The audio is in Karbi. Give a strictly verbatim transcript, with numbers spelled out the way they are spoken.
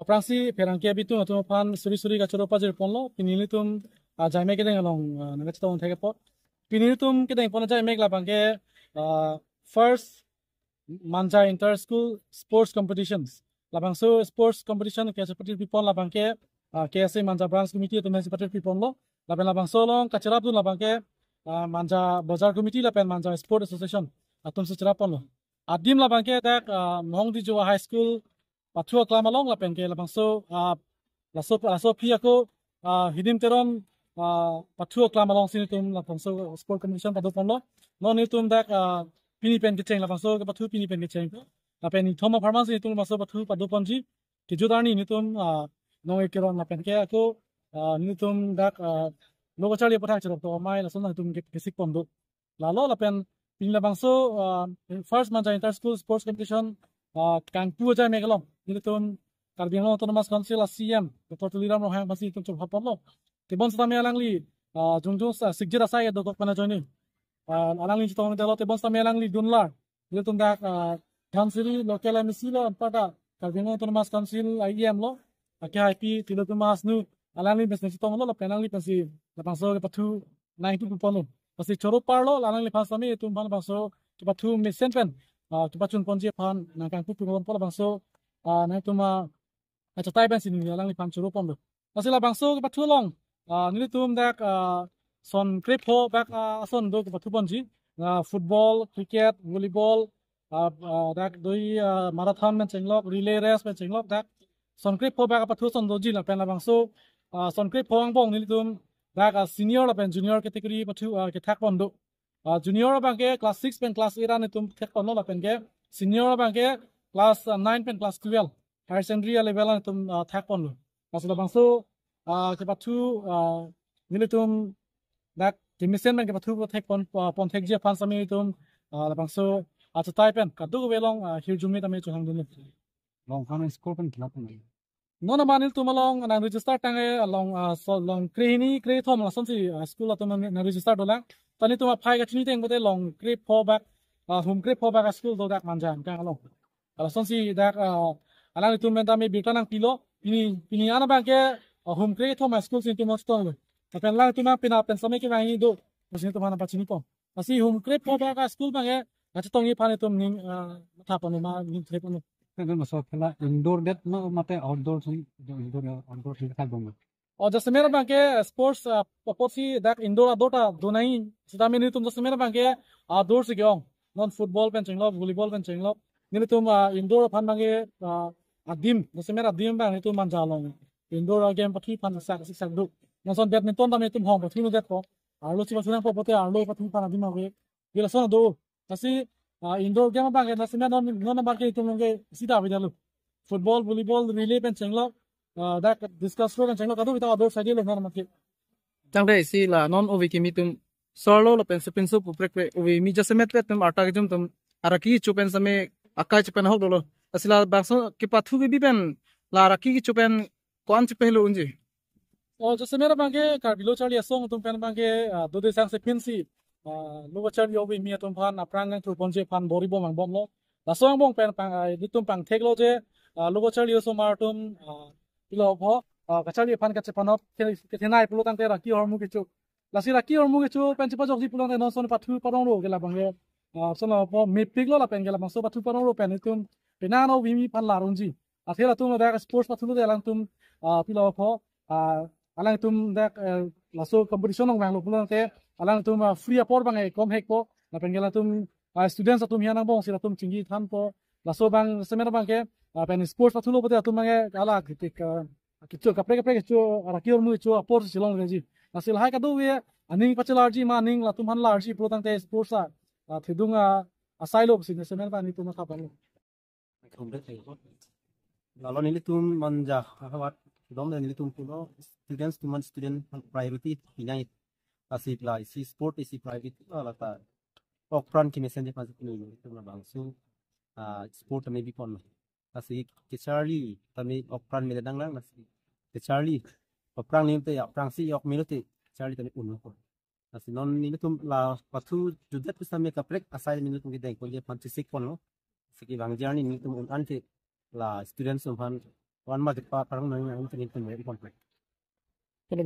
Aphrangsi pherangke abitung atum aphan suri suri kachoro pajir ponlo. Pini nelitum, ah, jaimek kedeng along, ah, nangkachetong thek apot. Pini nelitum kedeng pon ajaimek labangke, ah, first Manja Inter School Sports Competitions. Labangso sports competition ke seperti pipon labangke, ah, K S A Manja Branch Committee atum seperti piponlo. Lapen labangso along kacherapdun labangke, ah, Manja Bazar Committee lapen Manja Sport Association atum si cherap ponlo. Adim labangke dak, ah, Mohong Dijua High School pathu aklam along lapen ke labangso, ah, laso, laso aphi ako, ah, Hidim Teron, ah, pathu aklam alongsi nelitum labangso sport competition pado ponlo. Non nelitum dak, ah, pini pen kecheng labangso kepathu pini pen kecheng. Lapen ithom apharman si nelitum labangso pathu pado ponji. Kejut arni nelitum, ah, nong ekeron lapen ke ako, ah, nelitum dak, ah, lo kacharli aputhak cherap to amei lason nelitum ke-, kesik pon do. Lalo lapen pini labangso, ah, first Manja Inter School Sports Competition, ah, kangpu ajaimek along nelitum Karbi Anglong Autonomous Council a C E M Doctor Tuliram Ronghang aphansi nelitum chorhap ponlo. Tebon setame alangli, ah, jongjong, ah, sikjit asai dokok pen ajoine, ah, alangli chetongdetlo. Tebon setame alangli dunlar nelitum dak, ah, Dhansiri local M A C lo, anparta Karbi Anglong Autonomous Council a E M lo, ake hai pi Tilottama Hasnu, alangli pensi chetonglo lapen alangli pensi labangso kepathu nangpu ponlo. Lasi choro parlo, alangliphan setame itum aphan labangso kepathu mesen pen, ah, kepachun ponji aphan nangkangpu ponpo labangso, ah, nangtum, ah, achatai pensi neli alangliphan choro ponlo. Lasi labangso kepathu along, ah, nelitum dak, ah, son krepho bak, ah, ason do kepathu ponji. Ah, football, cricket, volleyball, ah, ah, dak doi, ah, marathon pen chenglok, relay race pen chenglok, dak son krepho bak apathu ason doji lapen labangso, ah, son krepho angbong nelitum dak, ah, senior lapen junior category pathu, ah, kethak pon do. Ah, junior abangke class six pen class eight an itum thek ponlo lapen ke senior abangke class, ah, nine pen class twelve higher secondary a level an itum, ah, thek ponlo. Lasi labangso, ah, kepathu, ah, nelitum dak kemesen pen kepathu thek pon, ah, pon thekji aphan setame itum, ah, labangso achatai pen kadokave along, ah, hirjume tame chohangdunlo. Long khan score pen khela pon. Non amat nelitum along nang register tangte along, ah, so long krehini krethom lasonsi, ah, school atum nang register dolang. Ta nelitum aphai kachini teng bote long krepho bak, ah, hum krepho bak school do dak Manja angkang along. Lasonsi dak, ah, alanglitum pen tame birta nangpilo. Pini, pini an abangke, ah, hum krethom a-school si nelitum chetonglo. Lapen alangtum pina pen setame kevangji do, lasi nelitum aphan pachini pon. Lasi hum krepho bak a-school abangke kachetongji aphan itum ning, ah, matha pon ma ning thek pon. Kan maso khela indoor det ma mate outdoor sum, indoor outdoor sum kha dong. O jasemet abangke sports, ah, apotsi dak indoor outdoor ta do nangji. Setame nelitum jasemet abangke outdoor si ke-ong. Non football pen chenglok, volleyball pen chenglok. Nelitum, ah, indoor aphan abangke, ah, adim, jasemet adim abang nelitum Manja along indoor a-game pathu aphan sak sak do. Lason badminton tame nelitum hong pathu nodetpo. Arlo si pathu nangpo pote arlo pathu aphan adim ave. Gila son do. Lasi, ah, indoor game abangke jasemet non, non abangke itum along ke sida avedetlo. Football, volleyball, relay pen chenglok, ah, dak discus throw pen chenglok, kadokave ta outdoor side lo non abangke. Tangte isi la non ove kimi atum sarlo lapen sepinso pu prekpre ove kimi jasemet pen atum arta kejum atum araki kecho pen setame akai kecho pen ahok dolo. Lasi labangso kepathu kebi pen la araki kecho pen ko-an chepehelo unji. O jasemet abangke Karbi Lo Charli Asong atum pen abangke, ah, dode sang sepinsi, ah, lo kacharli ove kimi atum aphan aphrang nangthur ponji aphan bor-i bom angbomlo. Laso angbong pen pang, ah, nelitum pangtheklo je, ah, lo kacharli osomar atum, ah, pilo apho, ah, kacharli aphan kachepanop ke, kethenei pulo tangte araki ahormu kecho. Lasi araki ahormu kecho pen chepajokji pulo tangte non son pathu parong ro ke labangke, ah, son apho mepiklo lapen ke labangso pathu parong ro pen itum pina non ove kimi aphan lar unji. Athe latum dak sports pathulo te alangtum, ah, pilo apho, ah, alangtum dak, eh, laso competition along vanglo pulo tangte alangtum, ah, free apor abang, eh, kom hekpo. Lapen ke latum, ah, students atum hian angbong si latum chingki thanpo. Laso abang jasemet abangke, ah, pen sports pathulo pote atum abangke ala ketik, ah, kecho kaprek kaprek kecho araki ahormu kecho apor si chelongji. Lasi lahai kadokave aning pachelarji ma aning latum aphan larji pulo tangte sports a, ah, thedung a, asai lo si jasemet abang nelitum matha pon. Lalo nelitum Manja ahavar dom nelitum pulo students atum aphan student priority pinai. Lasi la isi sport isi priority la ta okpran kemesen je pasi pini nelitum labangso, ah, sport tame bipon. Lasi kacharli tame okpran mele danglang lasi kacharli aphrang nelitum aphrangsi ok melo te kacharli tame unlo. Lasi non nelitum la pathu jutdet pu setame kaprek asai nelitum kedeng ponji aphan chesik ponlo. Lasi kevangji arni nelitum un-an ke la students atum aphan Wan ma di pa parang nang nang tingin tingin konpek. Kali.